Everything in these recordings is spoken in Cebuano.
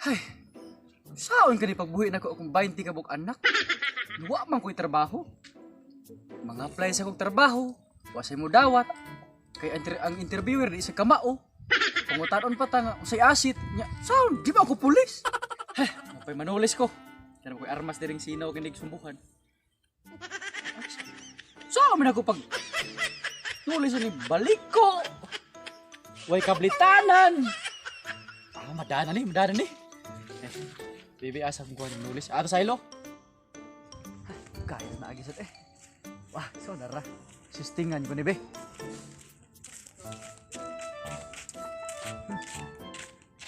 Hay, saon ka ni pagbuhi nako akong 20 ka buok anak? Wa man ko'y trabaho. Mga apply sa kong trabaho, wasay mo dawat. Kay ang interviewer di sa kamao. Pangutanon pa ta nga usay asit nya. Saon, di ba ako pulis? Hay, mapay manulis ko. Kaya ko'y armas diring sinaw kinig sumbuhan. Saan man ako pag tulis ni balik ko? Way kablitanan. Ah, madana ni, madana ni. Eh, bibi asa kong kuha ng nulis. Ato sa ilo. Kaya na agi eh. Wah, so nara. Sistingan ko ni be.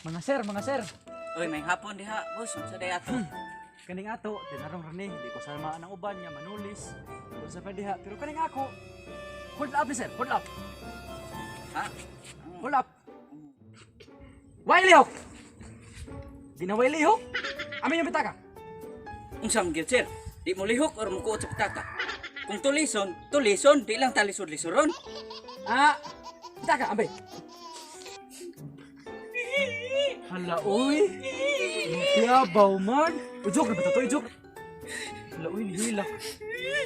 Mga sir, mga sir. Oy, may hapon diha, boss. Unsa day ato? Kaning ato, tinarong rani, di ko sama ang uban nga manulis. Kung sa pa diha, pero kaning ako. Hold up ni sir, hold up. Ha? Hold up. Why lihok? Di na way lihok? Amin yung bitaka. Unsa man gyud, sir? Di mo lihok or mukuot sa pitaka? Kung tulison, tulison, di lang talisod-lisoron. Ah, bitaka, ambe. Hala, uy. Kiyabaw man. Uy, joke na ba ito? Uy, joke. Hala, uy, nihilak.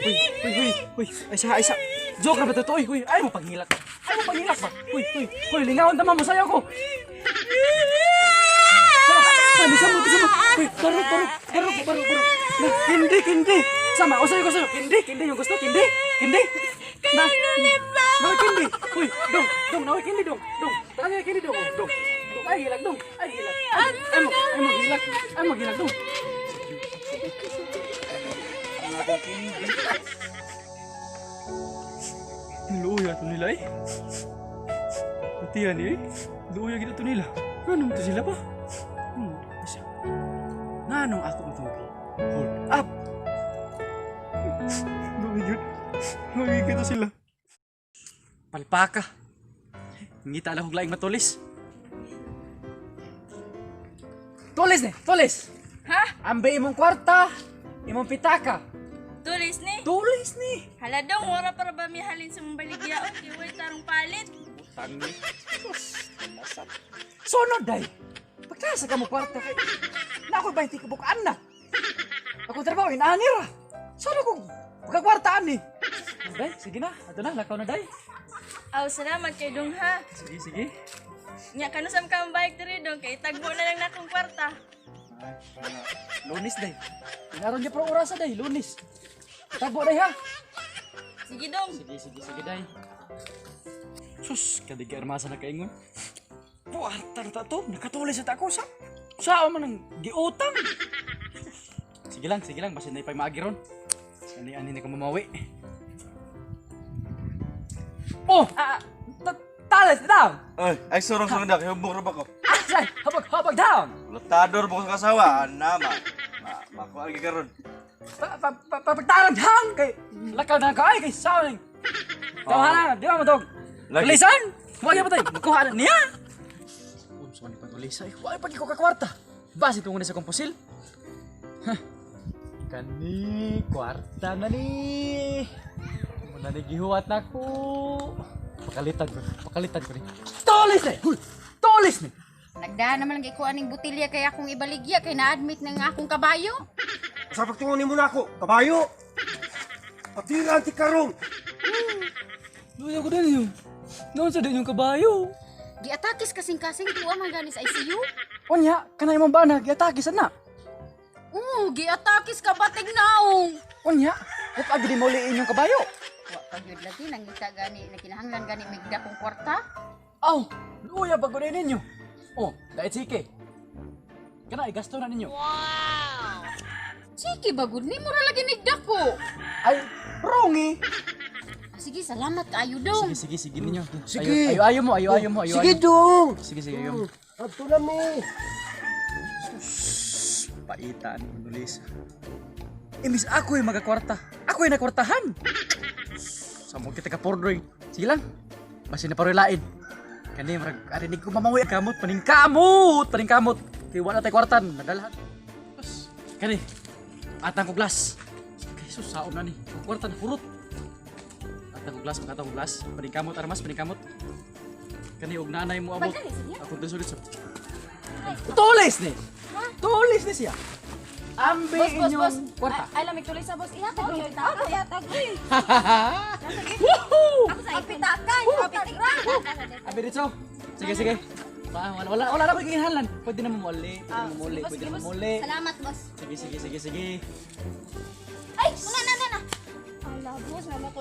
Uy, uy, uy, uy. Ay, sa, ay, sa. Joke na ba ito? Uy, uy, ay mo paghilak. Ay mo paghilak ba? Uy, uy, uy, lingawan tama mo, sayaw ko. Sabi sa mo, sa mo. Uy, baro, baro, baro, baro, baro. Na, kindi, kindi. Sama, o sa'yo ko sa'yo. Kindi, kindi yung gusto, kindi, kindi. Na, na, kindi. Uy, dong, dong, nawi kindi, dong, dong. Tagay kindi, dong, oh, dong. Dong, ay hilak, dong, ay hilak. Ay, ay mo, hilak, ay mo, hilak, dong. Luya to nila eh. Matiyan eh. Luya kita to nila. Anong to sila pa? Isa. Nanong ako matugi? Hold up! Luya yun. Luya kita sila. Palpaka. Ngita lang kong laing matulis. Tulis ni! Tulis! Ha? Ambe imong kwarta, imong pitaka. Tulis ni. Tulis ni! Hala dong, ora para ba mihalin sa mong baligyaon? Kay way tarong palit. Utang ni. Sus, nasap. Sunod day. Pagkasa ka mo kwarta kay. Na ako 20 ka bukaan na. Ako trabaho inaani ra. Sana kung pagkakwartaan ni. Day, sige na. Ato na, lakaw na day. Aw, salamat kay dong ha. Sige, sige. Nya kanusam ka ang bike diri dong kay tagbo na lang nakong kwarta. Ay, para Lunes day. Inaron niya pro orasa day, Lunes. Tagbo day ha. Sige dong. Sige, sige, sige day. Sus, kadig armasa na kaingon. Puarta na ta to, nakatuloy sa tako sa. Saan man ang giutang? Sige lang, basin na ipay maagi ron. Ani ani na ka mamawi. Oh, ah, talas down. Ay, ay surong surong dak, hubog ra ba ko? Ah, say, habag habag down. Lutador mo sa kasawa, ana ma. Ma, makuha lagi karon. Pagtarang down kay lakaw na ka ay kay saan. Tawa na, di ba mo dog? Lagi. Tulisan! Huwag yan patay! Makuha na niya! Unsa ni pagulisa eh. Huwag pag ikaw kakwarta. Base tungo na sa komposil. Hah. Kani, kwarta na ni. Muna ni gihuwat na ko. Pakalitan ko, pakalitan ko ni. Tulis ni! Huy! Tulis ni! Nagdaan naman lang ko aning botelya kay akong ibaligya kay na-admit ng akong kabayo. Sa pagtungo nimo nako, kabayo. Patira ang tikarong. Luya ko din yun. Noon sa din yung kabayo. Giatakis kasing-kasing tuwa man gani sa ICU. Unya, kanay mong bana, giatake na. Oo, giatakis ka batig naong. Unya, huwag agad mo uliin yung kabayo. Wa pa gyud lagi nangita gani nakinahanglan gani migda kong kwarta. Aw, luya ba ko ninyo? Oh, dahil sige. Kana, igasto na ninyo. Sige ba gud ni mura lagi nigda ko. Ay, rongi. Ah, sige, salamat kaayo dong. Sige, sige, sige ninyo. Sige. Ayo, ayo, ayo mo, ayo, ayo mo, ayo, Sige ayo. dong. Sige, sige, ayo mo. Adto na mi. Paita ni Manolisa. Imbis ako yung magkakwarta. Ako yung nakwartahan. Sa mo kita kapordroy. Sige lang. Basta na parulain. Kani, marag, arinig ko mamawi. Kamot, paningkamot, paningkamot. Kay wala tayo kwartan. Nadalhan. Sus, Kani, atang ko glass. Kay sus, saom na ni. Ang kwartan, hurot. Atang ko glass, makatang ko glass. Paningkamot, armas, paningkamot. Kani, og nanay mo abot. Bagay, sige. Ako dun sulit sa... Tulis ni! Ha? Tulis ni siya. Ambi Boss, boss, inyong boss. kwarta. Ay, lamig tuloy sa boss. Ihatag okay. Ako ihatag. Uy. Woohoo! Ako sa ipitakan. Abi dito. Sige, sige. Wala, wala, wala na ko gihinhalan. Pwede na mamuli, pwede na mamuli, Sige, boss, pwede sige, na boss. mamuli. Salamat, boss. Sige, sige, sige, sige. Ay, wala na na na. Ala, boss, nama ko.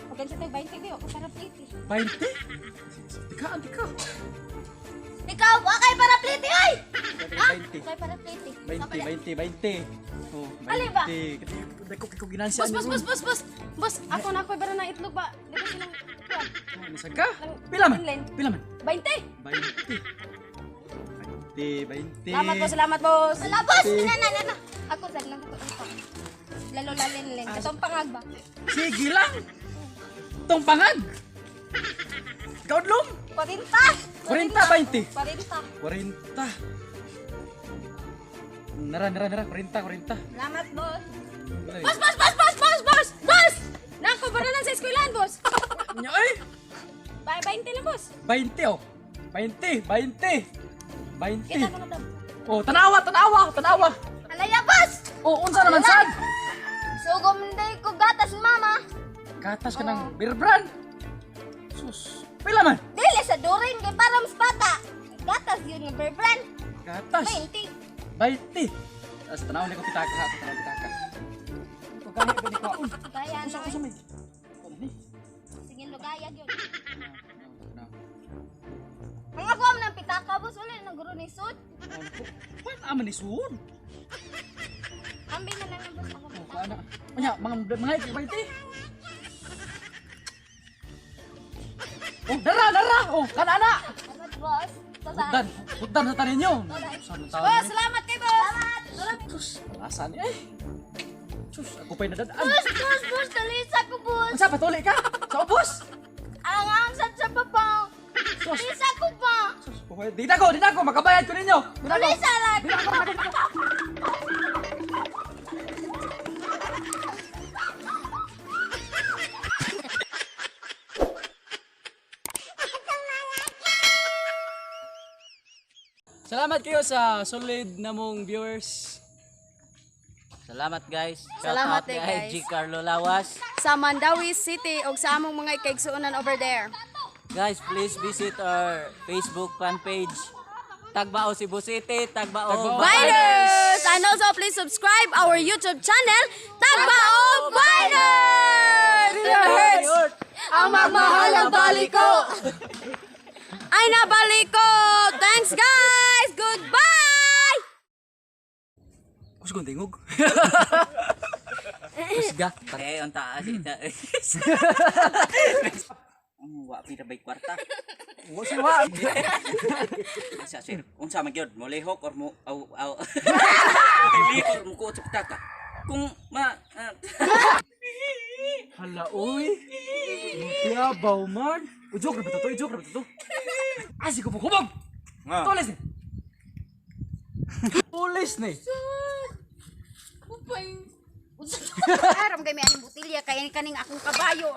Pagkan sa tayo 20 di ako para plate. 20? Tika, tika. Ikaw, wa kay para plate ay. 20. Kay para plate. 20, 20, 20. Oh, 20. Ali ba? Dako kay ko ginansya. Boss, boss, boss, boss, boss. Boss, ako na ako'y bara ng itlog ba? Di ba silang Nasag ka? Pila man? Inline. Pila man? 20. 20. 20, 20. Salamat boss, salamat boss. Ala, boss, na na na na. Ako sad lang ko ito. Lalo lalin len. Katong pangag ba? Sige lang. Tong pangag. Kaudlom. 40. 40, 20. 40. 40. Nara, nara, nara. 40, 40. Salamat, boss. Boss, boss, boss, boss, boss, boss. Boss! Nako, bara lang sa eskwelahan, boss. Nya, ay! Ba 20 lang, boss. 20 oh. 20, 20. 20. Kita ko na daw. Oh, tanawa, tanawa, tanawa. Alaya, boss. Oh, unsa naman sad? Sugom day ko gatas mama. Gatas ka ng beer brand. Sus, pila man? Dili sa durin kay para mas bata. Gatas yun nga beer brand. Gatas. 20. 20. As tanaw ni ko pitaka ha, tanaw pitaka. Ito gani ba ni kwaon? Kaya Unsa na. unsa may? Ano ni? Sige, lugayag yun. Tanaw, tanaw. Ang ako am ng pitaka, boss. Wala na guro ni sud. Pan aman ni suod. Ambi na lang boss ako Oh, pitaka. kuana. Unya, mga mga 20. Oh, dara, dara. Oh, kanana. Salamat, boss. Bye-bye. Hugdan, hugdan sa tanin nyo. Saan ang tao Boss, ni? salamat kay boss. Salamat. Sus, alasa ni eh. Sus, ako pa'y nadadaan. Boss, boss, boss, dalisa ko, boss. Unsa patuli ka? Sa ubos? Ang ang sad sa papang. Sus, Dalisa ko ba? sus, okay. Di na ko, di na ko, makabayad ko ninyo. Di na ko. Dalisa lang. Di na ko, di na ko. Salamat kayo sa solid na mong viewers. Salamat guys. Shout Salamat out eh, kay guys. G. Carlo Lawas. Sa Mandawi City og sa among mga ikaigsuonan over there. Guys, please visit our Facebook fan page. Tagbao Cebu City, Tagbao, Tagbao. Biners! And also please subscribe our YouTube channel, Tagbao Biners! It hurts! Ang magmahal ang baliko! Ay nabaliko! Thanks guys! Goodbye! Kusgon tingog. Kusga. Eh, ang taas. Wa pira bay kwarta. Wa siwa. Asa sir, unsa man gyud mo lihok or mo aw aw. Lihok or mo kuot sa pitaka. Kung ma ah, Hala oy. Kiyabaw man. Ujok ra ba to? Ujok ra ba to? Asi ko hubog. Nga. Tulis ni. Tulis ni. Aram kay may aning botilya kay kaning akong kabayo.